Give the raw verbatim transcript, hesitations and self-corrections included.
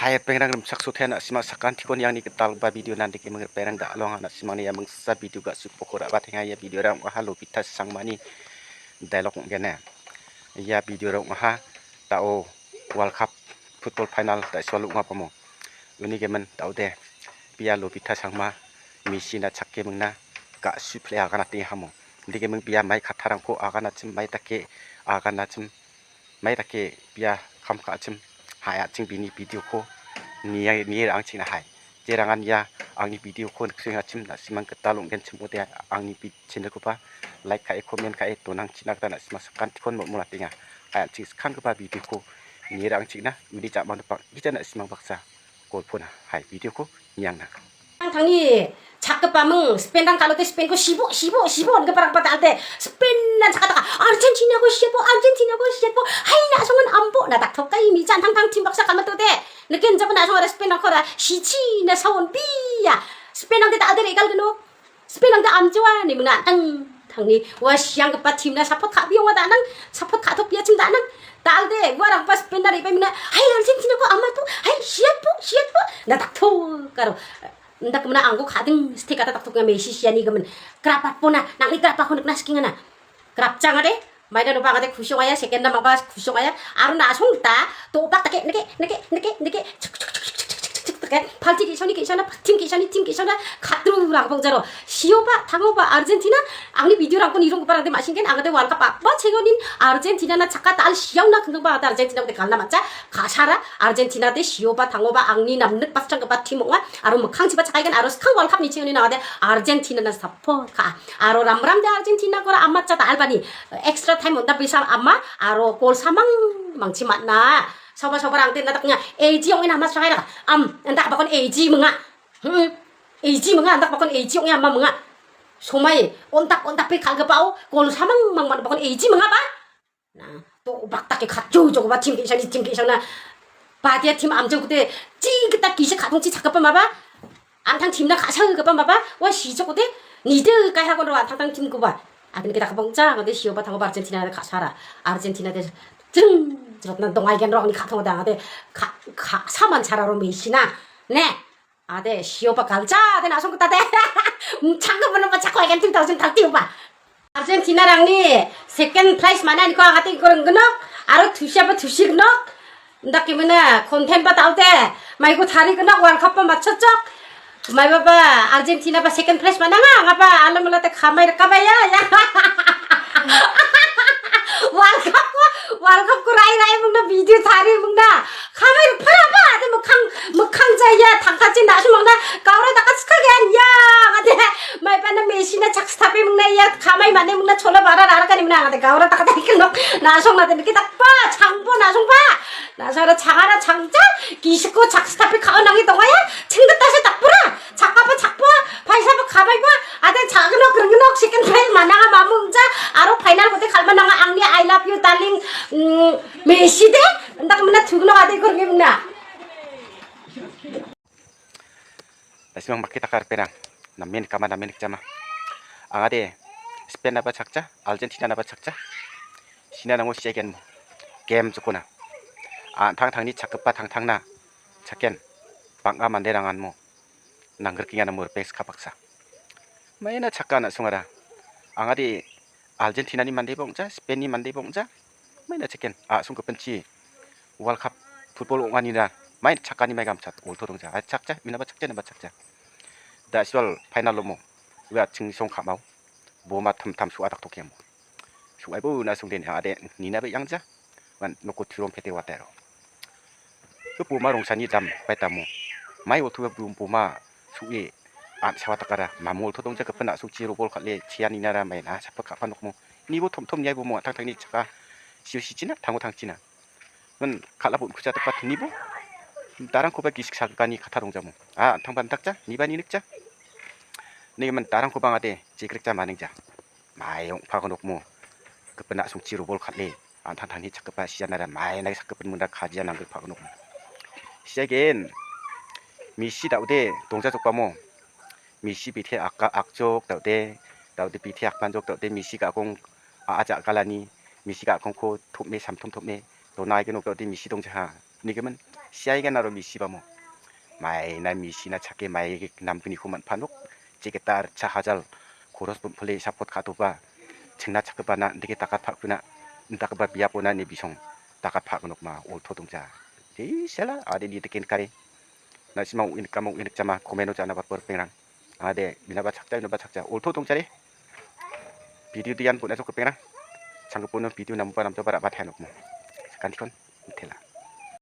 Hai ripengrang, rimchaksotean na·sima sakantikon iangni gitalgipa video nandikeming ripengrang, da·along na·simangni ia mingsa video ga·sukboko ra·batenga. Ia video-rang ong·aha Lobita Sangmani dialog ong·gen. Ia video-rang ong·aha da·o World Cup football final da·sol ong·apamo. Uni gimin da·ode bia Lobita Sangma Messi-na chakke mingna ga·su pile aganatengahamo. Uni gimin bia mai kattarangko aganachim, mai dake aganachim, mai dake bia kam ka·achim, hai an·ching bini video-ko nie, nie ra·angchina hai. Jerangan ia angni video-ko niksengachim, na·simang gital ong·genchim ong·ode angni vid-, channel-koba like ka·e, comment ka·e donangchina gita na·simang sakantikon mol·molatenga. Hai an·ching skanggipa video-ko nie ra·angchina, uni ja·mano bang·gija na·simang baksa golpona hai video-ko niangna. Tangni chakgipaming Spain-rang kalote Spain-ko sibo, sibo, sibo, nigiparangba talte Spain-na chakataka, Argentina-ko siatbo, Argentina-ko siatbo, hai na·songan ambo, na daktokai mi jan tangtang tim baksa kalmatode. Niken jaba na·songara Spain-rangkora sichi na saon bia. Spain-rangde talte regal geno. Spain-rangde amjoa ni mingna tang tangni ua sianggipa tim-na support ka·bionga da·nang, support ka·tokbiachim da·nang. Talte uarangba Spain-na re·baimingna, hai Argentina-ko amato, hai siatbo, siatbo, na dakto karo. Indak mingna angko kading stekata daktokenga Messi siani gimin. Grapatpona, nangni grapako nikna sikengana. Grapchangade, maida noba angade kusi ong·aia, second-na mangba kusi ong·aia. Aro na·song ta, tobak take, nike, nike, nike, nike, chuk, chuk, chuk, chuk, chuk, chuk, chuk, chuk, take. Palti ge·sani ge·sana, tim ge·sani, tim ge·sana, katru rang bongjaro. Sioba, tangoba, Argentina, angni video-rangko nironggiparangde ma·singgen, angade World Cup a-, ba chegonin Argentina-na chakata al siaona kengkengba angade Argentina-ode galna man·ja, ka·sara, Argentina-de sioba, tangoba, angni namnik bastranggipa tim ong·a, aro mikkangchiba chakaigen, aro skang World Cup nichengoni nangade Argentina-na support ka·a. Aro ramramde Argentina-kora amatcha da·albani extra time on·da bisal ama aro gol samang mangchi man·a. Soba soba rangde na dakna A G ong·e nama srangai raka. Am, andak bakon A G minga. Hmm. A G minga, andak bakon A G ong·e ama minga. Somai, ontak ontak pe kal·gipao gol samang mang man bakon A G minga ba. Na, to bak take katjo jokoba tim ge·sani tim ge·sana. Badia tim amjokde, chi gita gisa katongchi chakgipa maba. An·tang tim-na ka·sagipa maba, ua sijokode, nide kaihakon ro an·tangtang tim-koba. Agini kita kabongja, angade sioba tangoba Argentina-de ka·sara. Argentina-de jing, jrotna dongaigen rokni ka·tongode angade ka-, ka-, saman sara ro Messi-na. Ne, ade sioba galja, de na·song gita de. Changka bono ba chakko aigen two thousand thirty-ba. Argentina-rangni second prize man·aniko angate iko ringgnok, aro tusiaba tusi gnok. Indake mena content ba taute, maiko tari gnok, World Cup ba matchotchok. Maiba ba Argentina ba second prize man·anga, angaba alam late kamai rikabaya, ya. World Cup ko, World Cup ko rai rai mungna video tari mungna. Kamai rikpara ba, ade mukhang, mukhang jaya, thangkachi na sumangna, gaura dakachi kagen, ya, ade. Maibana Messi-na chakstape mungna ia kamai mane mungna chola bara rara kani mungna angade gaura taka taki nok na song na de kita pa changpo na song pa na sara changara changcha kisiko chakstape kao nangi tonga ya chingketa se takpura chakapa chakpo paisa pa kamai pa ade chagno gringnok second prize mananga mamungcha aro final kote kalma nanga angni I love you darling, mm, Messi de ndak mena thugno ade gurgi mungna. Nasimang maki takar perang. Namen kama namen kjama. Angade Spain naba chakcha, Argentina naba chakcha. Sina nango siagenmo. Game jokona. An·tangtangni chakgipa tangtangna chaken. Bang·a manderanganmo. Nanggrikenga namo ripeng skapaksa. Maina chaka na·songara. Angade Argentina-ni mandeba ong·ja, Spain-ni mandeba ong·ja, maina chakgen, a·song gipinchi World Cup football ong·anina main chakani mai gamchat olto dongja, a chakja, inaba chakja, inaba chakja. Da·sibal final-omo, ua chingsong ka·mao, boma timtam su·a daktokenmo. Su·aibo na·songden, ade, nina be·angja. Wan noko turom pete watero. Ke boma rongsani dam bai damo. Mai otu bu-, boma su·e an·sawa takara. Mamo olto dongja gipin a·sokchi robol kal·e chianinara maina sapa ka·pa nokmo. Nibo tomtom niai bomo an·tangtangni chaka. Sio sichina, tango tangchina. Wan kal·a bo kucha tepat nibo. Darangkoba gisik sagani kata rongjamo. A, an·tangba an·takja, niba ninikja. Nigimin darangkoba angade, jegrikja maningja. Mai ong·pako nokmo. Gipin a·sokchi robol kal·e. An·tangtangni chakgipa sianara maina sakgipin munda kajia nanggripako nokmo. Siagen. Messi da·ode dongjajokbamo. Messi bite aka-, akjok da·ode. Da·ode bite akmanjok da·ode Messi ga·akong a·a ja·galani. Messi ga·akongko tom·e samtom tom·e. Dona aigen ok da·ode Messi dongjaha. Nigimin. Siaigan aro misibamo. Maina misina chake mai namgniko man·panok. Jeketa ritcha hajal koros bumpile sapot ka·toba. Chingna chakgipana indake dakat pa·kuna. Indakgipa biapona ine bisong dakat pa·gnokma olto dongja. Jei sela ade ni dake nikare. Na·sima ong·e nikamo ong·e nikjama komeno jana batbor pengrang. Ade binaba chakja binaba chakja olto dongjare. Video dian puna jok pengrang. Changgipono video namgipa namjaba ra·bataenokmo. Sakantikon mitela.